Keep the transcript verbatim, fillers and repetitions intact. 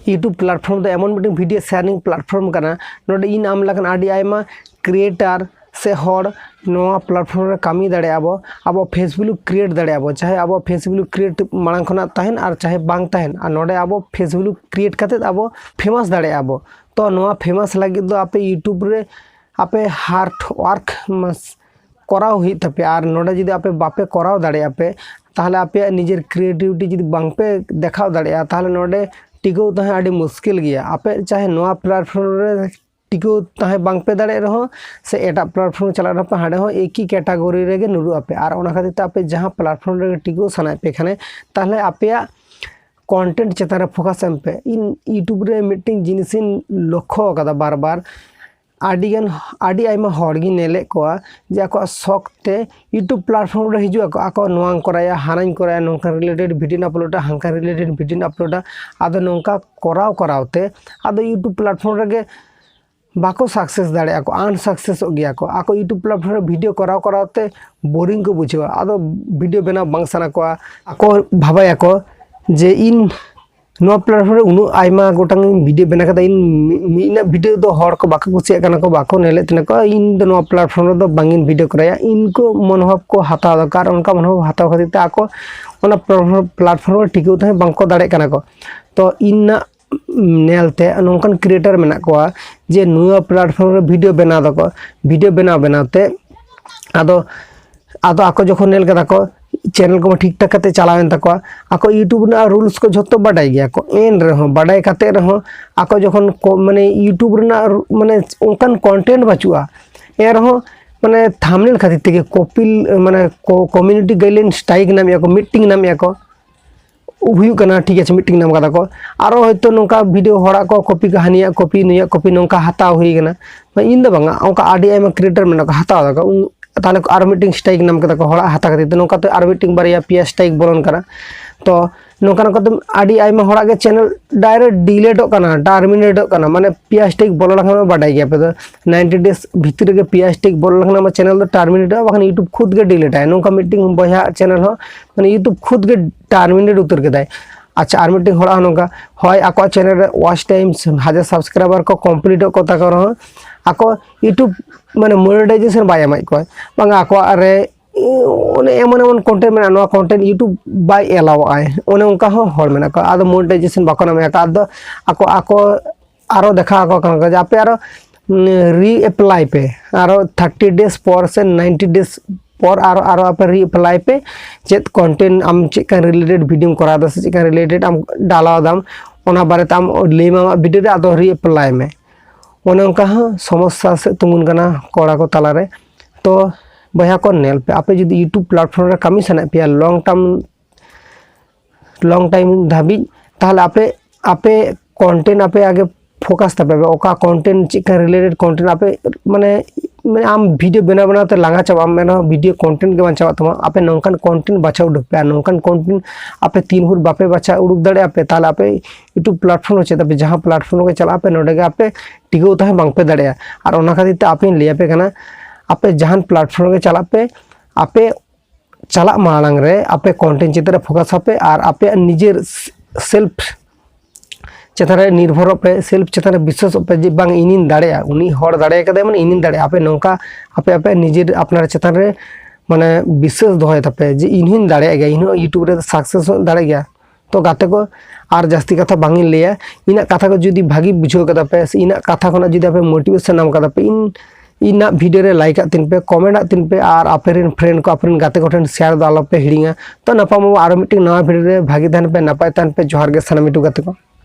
YouTube platform ᱫᱚ ᱮᱢᱚᱱ ᱢᱤᱫᱴᱮᱱ video sharing platform ᱠᱟᱱᱟ, ᱱᱚᱰᱮ ᱤᱧ ᱟᱢ ᱞᱮᱠᱟᱱ ᱟᱹᱰᱤ ᱟᱭᱢᱟ creator ᱥᱮ ᱦᱚᱲ ᱱᱚᱣᱟ platform ᱨᱮ ᱠᱟᱹᱢᱤ ᱫᱟᱲᱮᱭᱟᱜᱼᱟ ᱵᱚ᱾ ᱟᱵᱚ Facebook create ᱫᱟᱲᱮᱭᱟᱜᱼᱟ ᱵᱚ, ᱪᱟᱦᱮ ᱟᱵᱚ Facebook create ᱢᱟᱲᱟᱝ ᱠᱷᱚᱱᱟᱜ ᱛᱟᱦᱮᱱ ᱟᱨ ᱪᱟᱦᱮ ᱵᱟᱝ ᱛᱟᱦᱮᱱ, ᱟᱨ ᱱᱚᱰᱮ ᱟᱵᱚ Facebook create ᱠᱟᱛᱮᱫ ᱟᱵᱚ famous ᱫᱟᱲᱮᱭᱟᱜᱼᱟ ᱵᱚ᱾ ᱛᱚ ᱱᱚᱣᱟ famous ᱞᱟᱹᱜᱤᱫ ᱫᱚ ᱟᱯᱮ YouTube ᱨᱮ ᱟᱯᱮ hard work ᱠᱚᱨᱟᱣ ᱦᱩᱭᱩᱜ ᱛᱟᱯᱮᱭᱟ᱾ ᱟᱨ ᱱᱚᱰᱮ ᱡᱩᱫᱤ ᱟᱯᱮ ᱵᱟᱯᱮ ᱠᱚᱨᱟᱣ ᱫᱟᱲᱮᱭᱟᱜᱼᱟ ᱯᱮ, ᱛᱟᱦᱚᱞᱮ ᱟᱯᱮᱭᱟᱜ ᱱᱤᱡᱮᱨ creativity ᱡᱩᱫᱤ ᱵᱟᱝ ᱯᱮ ᱫᱮᱠᱷᱟᱣ ᱫᱟᱲᱮᱭᱟᱜᱼᱟ, ᱛᱟᱦᱚᱞᱮ ᱱᱚᱰᱮ ᱴᱤᱠᱟᱹᱣ ᱛᱟᱦᱮᱸ ᱟᱹᱰᱤ ᱢᱩᱥᱠᱤᱞ ᱜᱮᱭᱟ᱾ ᱟᱯᱮ ᱪᱟᱦᱮ ᱱᱚᱣᱟ platform ᱨᱮ ᱴᱤᱠᱟᱹᱣ ᱛᱟᱦᱮᱸ ᱵᱟᱝ ᱯᱮ ᱫᱟᱲᱮᱭᱟᱜ ᱨᱮᱦᱚᱸ, ᱥᱮ ᱮᱴᱟᱜ platform ᱪᱟᱞᱟᱜ ᱨᱮᱦᱚᱸ ᱯᱮ, ᱦᱟᱸᱰᱮ ᱦᱚᱸ ᱮᱠᱤ category ᱨᱮᱜᱮ ᱧᱩᱨᱩᱜ ᱟᱯᱮ᱾ ᱟᱨ ᱚᱱᱟ ᱠᱷᱟᱹᱛᱤᱨ ᱛᱮ ᱟᱯᱮ ᱡᱟᱦᱟᱸ platform ᱨᱮᱜᱮ ᱴᱤᱠᱟᱹᱣ ᱥᱟᱱᱟᱭᱮᱫ ᱯᱮ ᱠᱷᱟᱱᱮ, ᱛᱟᱦᱚᱞᱮ ᱟᱯᱮᱭᱟᱜ content ᱪᱮᱛᱟᱱ ᱨᱮ focus ᱮᱢ ᱯᱮ᱾ ᱤᱧ YouTube ᱨᱮ ᱢᱤᱫᱴᱮᱱ ᱡᱤᱱᱤᱥᱤᱧ ᱞᱚᱠᱠᱷᱚ ᱟᱠᱟᱫᱟ ᱵᱟᱨ ᱵᱟᱨ, ᱟᱹᱰᱤ ᱜᱟᱱ, ᱟᱹᱰᱤ ᱟᱭᱢᱟ ᱦᱚᱲ ᱜᱤᱧ ᱧᱮᱞᱮᱫ ᱠᱚᱣᱟ ᱡᱮ ᱟᱠᱚᱣᱟᱜ ᱥᱚᱠ ᱛᱮ YouTube platform ᱨᱮ ᱦᱤᱡᱩᱜ ᱟᱠᱚ, ᱟᱠᱚ ᱱᱚᱣᱟᱧ ᱠᱚᱨᱟᱭᱟ, ᱦᱟᱱᱟᱧ ᱠᱚᱨᱟᱭᱟ, ᱱᱚᱝᱠᱟᱱ related video uploadᱟ, ᱦᱟᱝᱠᱟᱱ related video uploadᱟ᱾ ᱟᱫᱚ ᱱᱚᱝᱠᱟ ᱠᱚᱨᱟᱣ ᱠᱚᱨᱟᱣ ᱛᱮ ᱟᱫᱚ YouTube platform ᱨᱮᱜᱮ ᱵᱟᱠᱚ success ᱫᱟᱲᱮᱭᱟᱜᱼᱟ ᱠᱚ, unsuccessᱚᱜ ᱜᱮᱭᱟ ᱠᱚ᱾ ᱟᱠᱚ YouTube platform ᱨᱮ video ᱠᱚᱨᱟᱣ ᱠᱚᱨᱟᱣ ᱛᱮ boring ᱠᱚ ᱵᱩᱡᱷᱟᱹᱣᱟ, ᱟᱫᱚ video ᱵᱮᱱᱟᱣ ᱵᱟᱝ ᱥᱟᱱᱟ ᱠᱚᱣᱟ᱾ ᱟᱠᱚ ᱵᱷᱟᱵᱟᱭᱟᱠᱚ ᱡᱮ ᱤᱧ ᱱᱚᱣᱟ platform ᱨᱮ ᱩᱱᱟᱹᱜ ᱟᱭᱢᱟ ᱜᱚᱴᱟᱝ video ᱵᱮᱱᱟᱣ ᱠᱟᱫᱟ, ᱤᱧ ᱢᱤ-, ᱢᱤᱫ ᱨᱮᱱᱟᱜ video ᱫᱚ ᱦᱚᱲ ᱠᱚ ᱵᱟᱠᱚ ᱠᱩᱥᱤᱭᱟᱜ ᱠᱟᱱᱟ ᱠᱚ, ᱵᱟᱠᱚ ᱧᱮᱞᱮᱫ ᱛᱟᱦᱮᱱᱟ ᱠᱚ, ᱤᱧ ᱫᱚ ᱱᱚᱣᱟ platform ᱨᱮᱫᱚ ᱵᱟᱝ ᱤᱧ video ᱠᱚᱨᱟᱭᱟ᱾ ᱤᱱᱠᱩ ᱢᱚᱱᱳᱵᱷᱟᱵ ᱠᱚ ᱦᱟᱛᱟᱣ ᱫᱟ, ᱟᱨ ᱚᱱᱠᱟ ᱢᱚᱱᱳᱵᱷᱟᱵ ᱦᱟᱛᱟᱣ ᱠᱷᱟᱹᱛᱤᱨ ᱛᱮ ᱟᱠᱚ ᱚᱱᱟ platform, platform ᱨᱮ ᱴᱤᱠᱟᱹᱣ ᱛᱟᱦᱮᱸ ᱵᱟᱝ ᱠᱚ ᱫᱟᱲᱮᱭᱟᱜ ᱠᱟᱱᱟ ᱠᱚ᱾ ᱛᱚ ᱤᱧᱟᱹᱜ ᱧᱮᱞ ᱛᱮ ᱱᱚᱝᱠᱟᱱ creator ᱢᱮᱱᱟᱜ ᱠᱚᱣᱟ ᱡᱮ ᱱᱚᱣᱟ platform ᱨᱮ video ᱵᱮᱱᱟᱣ ᱫᱟᱠᱚ, video ᱵᱮᱱᱟᱣ ᱵᱮᱱᱟᱣ ᱛᱮ ᱟᱫᱚ, ᱟᱫᱚ ᱟᱠᱚ ᱡᱚᱠᱷᱚᱱ ᱧᱮᱞ ᱠᱮᱫᱟ ᱠᱚ channel ᱠᱚᱢᱟ ᱴᱷᱤᱠ ᱴᱷᱟᱠ ᱠᱟᱛᱮ ᱪᱟᱞᱟᱣᱮᱱ ᱛᱟᱠᱚᱣᱟ, ᱟᱠᱚ YouTube ᱨᱮᱱᱟᱜ rules ᱠᱚ ᱡᱷᱚᱛᱚ ᱵᱟᱰᱟᱭ ᱜᱮᱭᱟ ᱠᱚ, ᱮᱱ ᱨᱮᱦᱚᱸ, ᱵᱟᱰᱟᱭ ᱠᱟᱛᱮ ᱨᱮᱦᱚᱸ ᱟᱠᱚ ᱡᱚᱠᱷᱚᱱ ᱠᱚ, ᱢᱟᱱᱮ YouTube ᱨᱮᱱᱟᱜ ᱨᱩ-, ᱢᱟᱱᱮ ᱚᱱᱠᱟᱱ content ᱵᱟᱹᱪᱩᱜᱼᱟ, ᱮᱱ ᱨᱮᱦᱚᱸ ᱢᱟᱱᱮ thumbnail ᱠᱷᱟᱹᱛᱤᱨ ᱛᱮᱜᱮ copy, ᱢᱟᱱᱮ ᱠᱚ-, community guideline strike ᱧᱟᱢᱮᱜᱼᱟ ᱠᱚ, ᱢᱤᱫᱴᱤᱝ ᱧᱟᱢᱮᱜᱼᱟ ᱠᱚ, ᱦᱩᱭᱩᱜ ᱠᱟᱱᱟ, ᱴᱷᱤᱠ ᱟᱪᱷᱮ, ᱢᱤᱫᱴᱤᱝ ᱧᱟᱢ ᱠᱟᱫᱟ ᱠᱚ᱾ ᱟᱨᱚ ᱦᱚᱭᱛᱳ ᱱᱚᱝᱠᱟ video ᱦᱚᱲᱟᱜ ᱠᱚ copy ᱠᱚ, ᱦᱟᱹᱱᱤᱭᱟᱜ copy, ᱱᱩᱭᱟᱜ copy, ᱱᱚᱝᱠᱟ ᱦᱟᱛᱟᱣ ᱦᱩᱭ ᱠᱟᱱᱟ᱾ ᱤᱧ ᱫᱚ ᱵᱟᱝᱟ, ᱚᱱᱠᱟ ᱟᱹᱰᱤ ᱟᱭᱢᱟ creator ᱢᱮᱱᱟᱜ ᱠᱚᱣᱟ, ᱦᱟᱛᱟᱣ ᱫᱟᱠᱚ᱾ ᱩᱱ-, ᱛᱟᱦᱚᱞᱮ ᱠᱚ ᱟᱨ ᱢᱤᱫᱴᱤᱝ strike ᱧᱟᱢ ᱠᱮᱫᱟ ᱠᱚ ᱦᱚᱲᱟᱜ ᱦᱟᱛᱟᱣ ᱠᱷᱟᱹᱛᱤᱨ ᱛᱮ, ᱱᱚᱝᱠᱟ ᱛᱮ ᱟᱨ ᱢᱤᱫᱴᱤᱝ ᱵᱟᱨᱭᱟ ᱯᱮᱭᱟ strike ᱵᱚᱞᱚᱱ ᱠᱟᱱᱟ᱾ ᱛᱚ ᱱᱚᱝᱠᱟ ᱱᱚᱝᱠᱟ ᱛᱮ ᱟᱹᱰᱤ ᱟᱭᱢᱟ ᱦᱚᱲᱟᱜ ᱜᱮ channel direct deleteᱚᱜ ᱠᱟᱱᱟ, terminateᱚᱜ ᱠᱟᱱᱟ᱾ ᱢᱟᱱᱮ ᱯᱮᱭᱟ strike ᱵᱚᱞᱚ ᱞᱮᱱᱠᱷᱟᱱ ᱢᱟ ᱵᱟᱰᱟᱭ ᱜᱮᱭᱟ ᱯᱮ ᱫᱚ, ninety days ᱵᱷᱤᱛᱤᱨ ᱨᱮᱜᱮ ᱯᱮᱭᱟ strike ᱵᱚᱞᱚ ᱞᱮᱱᱠᱷᱟᱱ ᱟᱢᱟᱜ channel ᱫᱚ terminateᱚᱜᱼᱟ, ᱵᱟᱠᱷᱟᱱ YouTube ᱠᱷᱩᱫ ᱜᱮ deleteᱟᱭ᱾ ᱱᱚᱝᱠᱟ ᱢᱤᱫᱴᱤᱝ ᱵᱚᱭᱦᱟ channel ᱦᱚᱸ ᱢᱟᱱᱮ YouTube ᱠᱷᱩᱫ ᱜᱮ terminate ᱩᱛᱟᱹᱨ ᱠᱮᱫᱟᱭ᱾ ᱟᱪᱪᱷᱟ, ᱟᱨ ᱢᱤᱫᱴᱮᱱ ᱦᱚᱲᱟᱜ ᱦᱚᱸ ᱱᱚᱝᱠᱟ, ᱦᱳᱭ, ᱟᱠᱚᱣᱟᱜ ᱪᱮᱱᱮᱞ ᱨᱮ ᱣᱟᱪ ᱴᱟᱭᱤᱢ ᱦᱟᱡᱟᱨ ᱥᱟᱵᱥᱠᱨᱟᱭᱵᱟᱨ ᱠᱚ ᱠᱚᱢᱯᱞᱤᱴᱚᱜ ᱠᱚ ᱛᱟᱠᱚ ᱨᱮᱦᱚᱸ, ᱟᱠᱚ ᱤᱭᱩᱴᱩᱵᱽ ᱢᱟᱱᱮ ᱢᱚᱱᱮᱴᱟᱭᱡᱮᱥᱚᱱ ᱵᱟᱭ ᱮᱢᱟᱭᱮᱫ ᱠᱚᱣᱟ, ᱵᱟᱝᱟ ᱟᱠᱚᱣᱟᱜ ᱨᱮ ᱚᱱᱮ ᱮᱢᱚᱱ ᱮᱢᱚᱱ ᱠᱚᱱᱴᱮᱱᱴ ᱢᱮᱱᱟᱜᱼᱟ, ᱱᱚᱣᱟ ᱠᱚᱱᱴᱮᱱᱴ ᱤᱭᱩᱴᱩᱵᱽ ᱵᱟᱭ ᱮᱞᱟᱣᱟᱜᱼᱟᱭ, ᱚᱱᱮ ᱚᱱᱠᱟ ᱦᱚᱸ ᱦᱚᱲ ᱢᱮᱱᱟᱜ ᱠᱚᱣᱟ᱾ ᱟᱫᱚ ᱢᱚᱱᱮᱴᱟᱭᱡᱮᱥᱚᱱ ᱵᱟᱠᱚ ᱧᱟᱢᱮᱫᱼᱟ, ᱟᱫᱚ ᱟᱠᱚ ᱟᱠᱚ ᱟᱨᱚ ᱫᱮᱠᱷᱟᱣ ᱟᱠᱚ ᱠᱟᱱᱟ ᱡᱮ ᱟᱯᱮ ᱟᱨᱚ ᱨᱤ ᱮᱯᱞᱟᱭ ᱯᱮ, ᱟᱨᱚ ᱛᱷᱟᱨᱴᱤ ᱰᱮᱡᱽ ᱯᱚᱨ ᱥᱮ ᱱᱟᱭᱤᱱᱴᱤ ᱰᱮᱡᱽ ᱯᱚᱨ ᱟᱨᱚ ᱟᱨᱚ ᱟᱯᱮ ᱨᱤ ᱮᱯᱞᱟᱭ ᱯᱮ, ᱪᱮᱫ ᱠᱚᱱᱴᱮᱱᱴ ᱟᱢ ᱪᱮᱫ ᱠᱟᱱ ᱨᱤᱞᱮᱴᱮᱰ ᱵᱷᱤᱰᱤᱭᱳᱢ ᱠᱚᱨᱟᱣ ᱮᱫᱟ ᱥᱮ ᱪᱮᱫ ᱠᱟᱱ ᱨᱤᱞᱮᱴᱮᱰ ᱟᱢ ᱰᱟᱞᱟᱣ ᱫᱟᱢ, ᱚᱱᱟ ᱵᱟᱨᱮᱛᱮ ᱟᱢ ᱞᱟᱹᱭ ᱢᱮ ᱟᱢᱟᱜ ᱵᱷᱤᱰᱤᱭᱳ ᱨᱮ, ᱟᱫᱚ ᱨᱤ ᱮᱯᱞᱟᱭ ᱢᱮ᱾ ᱚᱱᱮ ᱚᱱᱠᱟ ᱦᱚᱸ ᱥᱚᱢᱚᱥᱥᱟ ᱥᱮ ᱛᱤᱸᱜᱩᱱ ᱠᱟᱱᱟ ᱠᱚᱲᱟ ᱠᱚ ᱛᱟᱞᱟᱨᱮ᱾ ᱛᱚ ᱵᱚᱭᱦᱟ ᱠᱚ, ᱧᱮᱞ ᱯᱮ, ᱟᱯᱮ ᱡᱩᱫᱤ ᱤᱭᱩᱴᱩᱵᱽ ᱯᱞᱟᱴᱯᱷᱚᱨᱢ ᱨᱮ ᱠᱟᱹᱢᱤ ᱥᱟᱱᱟᱭᱮᱫ ᱯᱮᱭᱟ ᱞᱚᱝ ᱴᱟᱨᱢ ᱞᱚᱝ ᱴᱟᱭᱤᱢ ᱫᱷᱟᱹᱵᱤᱡ, ᱛᱟᱦᱚᱞᱮ ᱟᱯᱮ ᱟᱯᱮ ᱠᱚᱱᱴᱮᱱᱴ ᱟᱯᱮ ᱟᱜᱮ ᱯᱷᱳᱠᱟᱥ ᱛᱟᱯᱮ, ᱚᱠᱟ ᱠᱚᱱᱴᱮᱱᱴ ᱪᱮᱫ ᱠᱟᱱ ᱨᱤᱞᱮᱴᱮᱰ ᱠᱚᱱᱴᱮᱱᱴ ᱟᱯᱮ ᱢᱟᱱᱮ ᱢᱟᱱᱮ ᱟᱢ ᱵᱷᱤᱰᱤᱭᱳ ᱵᱮᱱᱟᱣ ᱵᱮᱱᱟᱣ ᱛᱮ ᱞᱟᱸᱜᱟ ᱪᱟᱵᱟᱜ ᱟᱢ, ᱢᱮᱱ ᱨᱮᱦᱚᱸ ᱵᱷᱤᱰᱤᱭᱳ ᱠᱚᱱᱴᱮᱱᱴ ᱜᱮ ᱵᱟᱝ ᱪᱟᱵᱟᱜ ᱛᱟᱢᱟ᱾ ᱟᱯᱮ ᱱᱚᱝᱠᱟᱱ ᱠᱚᱱᱴᱮᱱᱴ ᱵᱟᱪᱷᱟᱣ ᱩᱰᱩᱠ ᱯᱮ, ᱟᱨ ᱱᱚᱝᱠᱟᱱ ᱠᱚᱱᱴᱮᱱᱴ ᱟᱯᱮ ᱛᱤᱱ ᱵᱷᱳᱨ ᱵᱟᱯᱮ ᱵᱟᱪᱷᱟᱣ ᱩᱰᱩᱠ ᱫᱟᱲᱮᱭᱟᱜᱼᱟ ᱯᱮ, ᱛᱟᱦᱚᱞᱮ ᱟᱯᱮ ᱤᱭᱩᱴᱩᱵᱽ ᱯᱞᱟᱴᱯᱷᱚᱨᱢ ᱨᱮ ᱪᱮᱫ ᱟᱯᱮ ᱡᱟᱦᱟᱸ ᱯᱞᱟᱴᱯᱷᱚᱨᱢ ᱨᱮ ᱪᱟᱞᱟᱜ ᱟᱯᱮ, ᱱᱚᱰᱮ ᱜᱮ ᱟᱯᱮ ᱴᱤᱠᱟᱹᱣ ᱛᱟᱦᱮᱸ ᱵᱟᱝ ᱯᱮ ᱫᱟᱲᱮᱭᱟᱜᱼᱟ᱾ ᱟᱨ ᱚᱱᱟ ᱠᱷᱟᱹᱛᱤᱨ ᱛᱮ ᱟᱯᱮᱧ ᱞᱟᱹᱭ ᱟᱯᱮ ᱠᱟᱱᱟ, ᱟᱯᱮ ᱡᱟᱦᱟᱱ ᱯᱞᱟᱴᱯᱷᱚᱨᱢ ᱨᱮ ᱪᱟᱞᱟᱜ ᱯᱮ, ᱟᱯᱮ ᱪᱟᱞᱟᱜ ᱢᱟᱲᱟᱝ ᱨᱮ ᱟᱯᱮ ᱠᱚᱱᱴᱮᱱᱴ ᱪᱮᱛᱟᱱ ᱨᱮ ᱯᱷᱳᱠᱟᱥ ᱟᱯᱮ ᱟᱨ ᱟᱯᱮᱭᱟᱜ ᱱᱤᱡᱮᱨ ᱥᱮᱞᱯ ᱪᱮᱛᱟᱱ ᱨᱮ ᱱᱤᱨᱵᱷᱚᱨᱚᱜ ᱯᱮ, ᱥᱮᱞᱯ ᱪᱮᱛᱟᱱ ᱨᱮ ᱵᱤᱥᱣᱟᱥᱚᱜ ᱯᱮ ᱡᱮ ᱵᱟᱝ, ᱤᱧᱤᱧ ᱫᱟᱲᱮᱭᱟᱜᱼᱟ, ᱩᱱᱤ ᱦᱚᱲ ᱫᱟᱲᱮ ᱠᱟᱫᱟᱭ ᱢᱟᱱᱮ ᱤᱧᱤᱧ ᱫᱟᱲᱮᱭᱟᱜᱼᱟ᱾ ᱟᱯᱮ ᱱᱚᱝᱠᱟ ᱟᱯᱮ ᱟᱯᱮ ᱱᱤᱡᱮᱨ ᱟᱯᱱᱟᱨ ᱪᱮᱛᱟᱱ ᱨᱮ ᱢᱟᱱᱮ ᱵᱤᱥᱣᱟᱥ ᱫᱚᱦᱚᱭ ᱛᱟᱯᱮ ᱡᱮ ᱤᱧ ᱦᱚᱸᱧ ᱫᱟᱲᱮᱭᱟᱜ ᱜᱮᱭᱟ, ᱤᱧ ᱦᱚᱸ ᱤᱭᱩᱴᱩᱵᱽ ᱨᱮ ᱥᱟᱠᱥᱮᱥ ᱦᱚᱸ ᱫᱟᱲᱮᱭᱟᱜ ᱜᱮᱭᱟ᱾ ᱛᱚ ᱜᱟᱛᱮ ᱠᱚ, ᱟᱨ ᱡᱟᱹᱥᱛᱤ ᱠᱟᱛᱷᱟ ᱵᱟᱝ ᱤᱧ ᱞᱟᱹᱭᱟ, ᱤᱧᱟᱹᱜ ᱠᱟᱛᱷᱟ ᱠᱚ ᱡᱩᱫᱤ ᱵᱷᱟᱜᱤ ᱵᱩᱡᱷᱟᱹᱣ ᱠᱟᱫᱟ ᱯᱮ ᱥᱮ ᱤᱧᱟᱹᱜ ᱠᱟᱛᱷᱟ ᱠᱷᱚᱱᱟᱜ ᱡᱩᱫᱤ ᱟᱯᱮ ᱢᱳᱴᱤᱵᱷᱮᱥᱚᱱ ᱧᱟᱢ ᱠᱟᱫᱟ ᱯᱮ, ᱤᱧ ᱤᱧᱟᱹᱜ ᱵᱷᱤᱰᱤᱭᱳ ᱨᱮ ᱞᱟᱭᱤᱠ ᱟᱜ ᱛᱤᱧ ᱯᱮ, ᱠᱚᱢᱮᱱᱴ ᱟᱜ ᱛᱤᱧ ᱯᱮ, ᱟᱨ ᱟᱯᱮ ᱨᱮᱱ ᱯᱷᱨᱮᱱᱰ ᱠᱚ ᱟᱯᱮ ᱨᱮᱱ ᱜᱟᱛᱮ ᱠᱚ ᱴᱷᱮᱱ ᱥᱮᱭᱟᱨ ᱫᱚ ᱟᱞᱚ ᱯᱮ ᱦᱤᱲᱤᱧᱟ᱾ ᱛᱚ ᱱᱟᱯᱟᱢ ᱟᱵᱚ ᱟᱨᱚ ᱢᱤᱫᱴᱮᱱ ᱱᱟᱣᱟ ᱵᱷᱤᱰᱤᱭᱳ ᱨᱮ, ᱵᱷᱟᱜᱤ ᱛᱟᱦᱮᱱ ᱯᱮ, ᱱᱟᱯᱟᱭ ᱛᱟᱦᱮᱱ ᱯᱮ᱾ ᱡᱚᱦᱟᱨ ᱜᱮ ᱥᱟᱱᱟᱢ ᱤᱴᱩ ᱜᱟᱛᱮ ᱠᱚ᱾